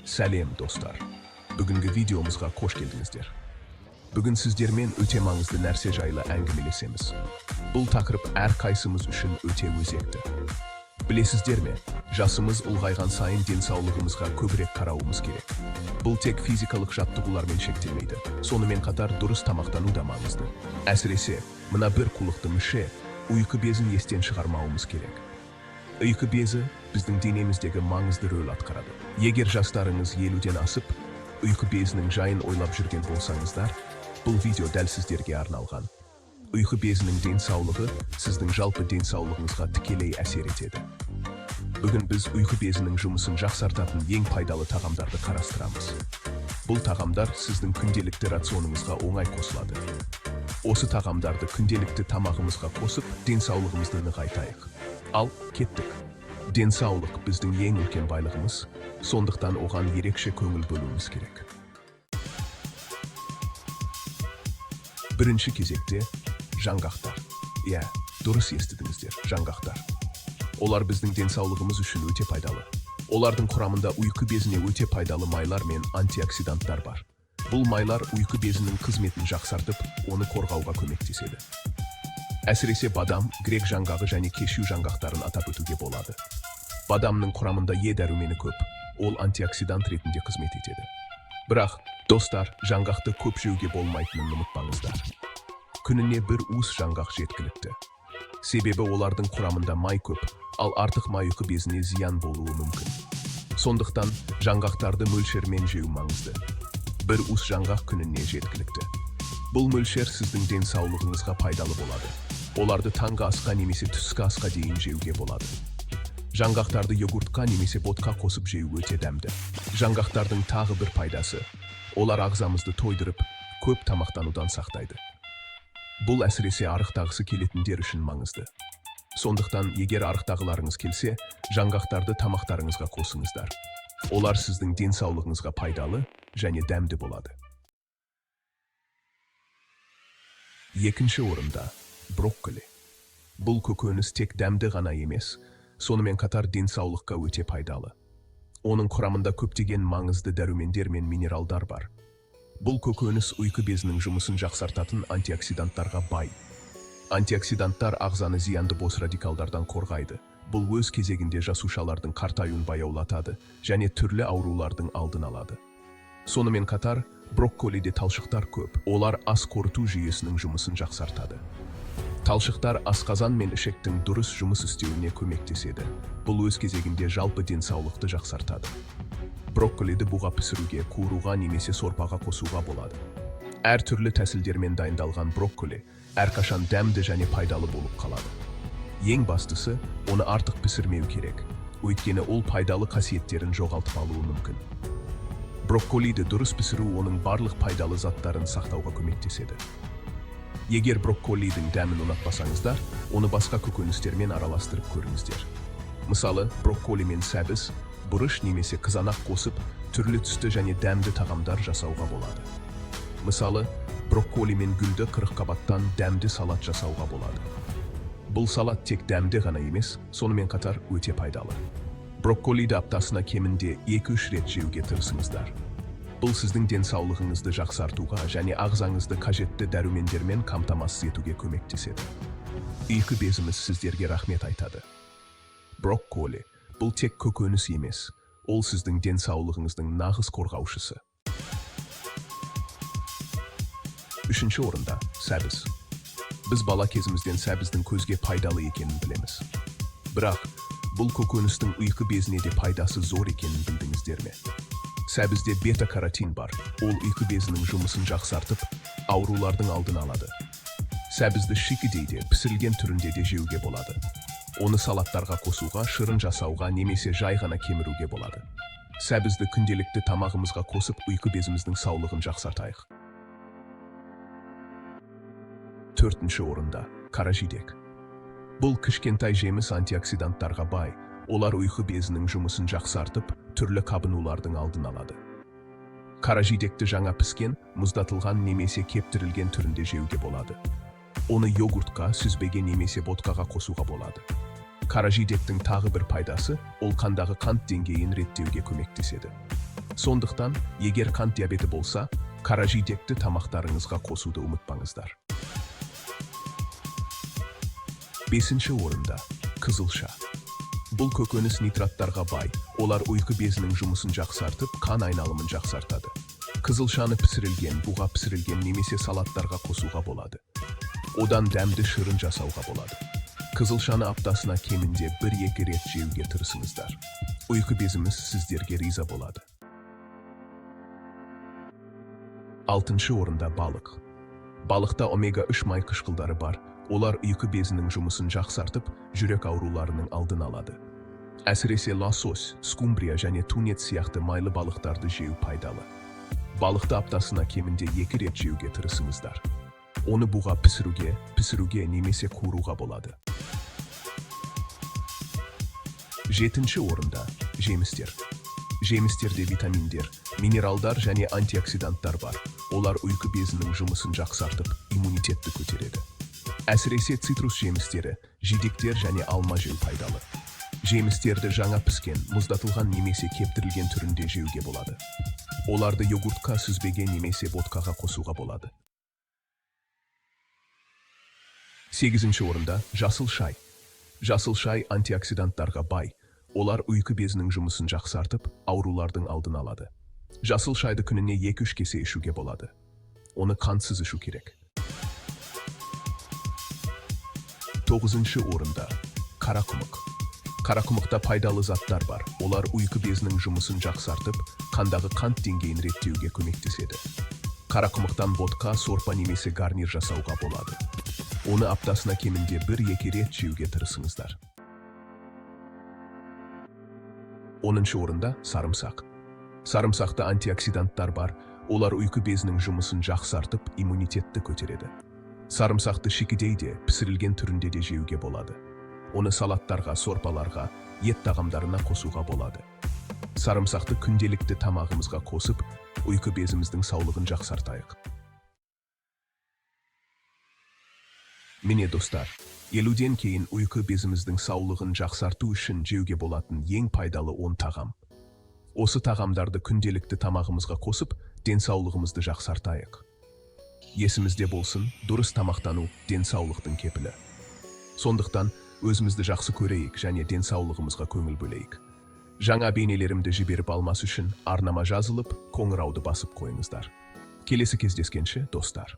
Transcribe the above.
Сәлем, достар! Бүгінгі видеомызға қош келдіңіздер. Бүгін сіздермен өте маңызды нәрсе жайлы әңгімелесеміз. Бұл тақырып әрқайсымыз үшін өте өзекті. Білесіздер ме, жасымыз ұлғайған сайын денсаулығымызға көбірек қарауымыз керек. Бұл тек физикалық жаттығулармен шектелмейді. Сонымен қатар дұрыс тамақтану да маңызды. Әсіресе, мына бір қулықты мүше, ұйқы безін естен шығармауымыз керек. Ұйқы безі біздің денеміздегі маңызды рөл атқарады. Егер жастарыңыз 50-ден асып, ұйқы безінің жайын ойлап жүрген болсаңыздар, бұл видео дәл сіздерге арналған. Ұйқы безінің денсаулығы сіздің жалпы денсаулығыңызға тікелей әсер етеді. Бүгін біз ұйқы безінің жұмысын жақсартатын ең пайдалы тағамдарды қарастырамыз. Бұл тағамдар сіздің күнделікті рационыңызға оңай қосылады. Осы тағамдарды күнделікті тамағымызға қосып, денсаулығымызды нығайтайық. Ал, кеттік. Денсаулық біздің ең үлкен байлығымыз, сондықтан оған ерекше көңіл бөлуіміз керек. Бірінші кезекте жаңғақтар. Иә, дұрыс естідіңіздер, жаңғақтар. Олар біздің денсаулығымыз үшін өте пайдалы. Олардың құрамында ұйқы безіне өте пайдалы майлар мен антиоксиданттар бар. Бұл майлар ұйқы безінің қызметін жақсартып, оны қорғауға көмектеседі. Әсіресе бадам, грек жаңғағы және кешью жаңғақтарын атап өтуге болады. Бадамның құрамында Е дәрумені көп, ол антиоксидант ретінде қызмет етеді. Бірақ, достар, жаңғақты көп жеуге болмайтынын ұмытпаңыздар. Күніне бір уыс жаңғақ жеткілікті. Себебі олардың құрамында май көп, ал артық май ұйқы безіне зиян болуы мүмкін. Сондықтан жаңғақтарды мөлшермен жеу маңызды. Бір уыс жаңғақ күніне жеткілікті. Бұл мөлшер сіздің денсаулығыңызға пайдалы болады. Оларды таңғы асқа немесе түскі асқа дейін жеуге болады. Жаңғақтарды йогуртқа немесе ботқа қосып жеу өте дәмді. Жаңғақтардың тағы бір пайдасы: олар ағзамызды тойдырып, көп тамақтанудан сақтайды. Бұл әсіресе арықтағысы келетіндер үшін маңызды. Сондықтан егер арықтағыларыңыз келсе, жаңғақтарды тамақтарыңызға қосыңыздар. Олар сіздің денсаулығыңызға пайдалы және дәмді болады. Екінші орында брокколи. Бұл көкөніс тек дәмді ғана емес, сонымен қатар денсаулыққа өте пайдалы. Оның құрамында көптеген маңызды дәрумендер мен минералдар бар. Бұл көкөніс ұйқы безінің жұмысын жақсартатын антиоксиданттарға бай. Антиоксиданттар ағзаны зиянды бос радикалдардан қорғайды. Бұл өз кезегінде жасушалардың қартаюын баяулатады және түрлі аурулардың алдын алады. Сонымен қатар, брокколиде талшықтар көп. Олар ас қорыту жүйесінің жұмысын жақсартады. Талшықтар асқазан мен ішектің дұрыс жұмыс істеуіне көмектеседі. Бұл өз кезегінде жалпы денсаулықты жақсартады. Брокколиді буға пісіруге, қуыруға немесе сорпаға қосуға болады. Әр түрлі тәсілдермен дайындалған брокколи әрқашан дәмді және пайдалы болып қалады. Ең бастысы, оны артық пісірмеу керек. Өйткені ол пайдалы қасиеттерін жоғалтып алуы мүмкін. Брокколиді дұрыс пісіру оның барлық пайдалы заттарын сақтауға көмектеседі. Егер брокколидің дәмін ұнатпасаңыздар, оны басқа көкөністермен араластырып көріңіздер. Мысалы, брокколи мен сәбіз, бұрыш немесе қызанақ қосып, түрлі түсті және дәмді тағамдар жасауға болады. Мысалы, брокколи мен гүлді қырыққабаттан дәмді салат жасауға болады. Бұл салат тек дәмді ғана емес, сонымен қатар өте пайдалы. Брокколиді аптасына кемінде 2-3 рет жеуге тырысыңыздар. Бұл сіздің денсаулығыңызды жақсартуға және ағзаңызды қажетті дәрумендермен қамтамасыз етуге көмектеседі. Ұйқы безіміз сіздерге рахмет айтады. Брокколи бұл тек көкөніс емес, ол сіздің денсаулығыңыздың нағыз қорғаушысы. Үшінші орында сәбіз. Біз бала кезімізден сәбіздің көзге пайдалы екенін білеміз. Бірақ бұл көкөністің ұйқы безіне де пайдасы зор екенін білдіңіздер ме? Сәбізде бета-каротин бар. Ол ұйқы безінің жұмысын жақсартып, аурулардың алдын алады. Сәбізді шикідей де, пісірілген түрінде де жеуге болады. Оны салаттарға қосуға, шырын жасауға немесе жай ғана кеміруге болады. Сәбізді күнделікті тамағымызға қосып, ұйқы безіміздің саулығын жақсартайық. Төртінші орында қаражидек. Бұл кішкентай жеміс антиоксиданттарға бай. Олар ұйқы безінің жұмысын жақсартып, түрлі қабынулардың алдын алады. Қаражидекті жаңа піскен, мұздатылған немесе кептірілген түрінде жеуге болады. Оны йогуртқа, сүзбеге немесе ботқаға қосуға болады. Қаражидектің тағы бір пайдасы, ол қандағы қант деңгейін реттеуге көмектеседі. Сондықтан, егер қант диабеті болса, қаражидекті тамақтарыңызға қосуды ұмытпаңыздар. Бесінші орында қызылша. Бұл көкөніс нитраттарға бай. Олар ұйқы безінің жұмысын жақсартып, қан айналымын жақсартады. Қызылшаны пісірілген, буға пісірілген немесе салаттарға қосуға болады. Одан дәмді шырын жасауға болады. Қызылшаны аптасына кемінде 1-2 рет жеуге тырысыңыздар. Ұйқы безіміз сіздерге риза болады. Алтыншы орында балық. Балықта омега-3 май қышқылдары бар. Олар ұйқы безінің жұмысын жақсартып, жүрек ауруларының алдын алады. Әсіресе лосось, скумбрия және тунец сияқты майлы балықтарды жеу пайдалы. Балықты аптасына кемінде 2 рет жеуге тырысыңыздар. Оны буға пісіруге, пісіруге немесе қуыруға болады. Жетінші орында жемістер. Жемістерде витаминдер, минералдар және антиоксиданттар бар. Олар ұйқы безінің жұмысын жақсартып, иммунитетті көтереді. Әсіресе цитрус жемістері, жидектер және алма жеу пайдалы. Жемістерді жаңа піскен, мұздатылған немесе кептірілген түрінде жеуге болады. Оларды йогуртқа, сүзбеге немесе ботқаға қосуға болады. Сегізінші орында жасыл шай. Жасыл шай антиоксиданттарға бай. Олар ұйқы безінің жұмысын жақсартып, аурулардың алдын алады. Жасыл шайды күніне 2-3 кесе ішуге болады. Оны қантсыз ішу керек. Тоғызыншы орында қарақұмық. Қарақұмықта пайдалы заттар бар. Олар ұйқы безінің жұмысын жақсартып, қандағы қант деңгейін реттеуге көмектеседі. Қарақұмықтан ботқа, сорпа немесе гарнир жасауға болады. Оны аптасына кемінде 1-2 рет жеуге тырысыңыздар. 10-шы орында сарымсақ. Сарымсақта антиоксиданттар бар. Олар ұйқы безінің жұмысын жақсартып, иммунитетті көтереді. Сарымсақты шикідей де, пісірілген түрінде де жеуге болады. Оны салаттарға, сорпаларға, ет тағамдарына қосуға болады. Сарымсақты күнделікті тамағымызға қосып, ұйқы безіміздің саулығын жақсартайық. Міне, достар, 50-ден кейін ұйқы безіміздің саулығын жақсарту үшін жеуге болатын ең пайдалы 10 тағам. Осы тағамдарды күнделікті тамағымызға қосып, денсаулығымызды жақсартайық. Есімізде болсын, дұрыс тамақтану денсаулықтың кепілі. Сондықтан өзімізді жақсы көрейік және денсаулығымызға көңіл бөлейік. Жаңа бейнелерімді жіберіп алмас үшін арнама жазылып, қоңырауды басып қойыңыздар. Келесі кездескенше, достар.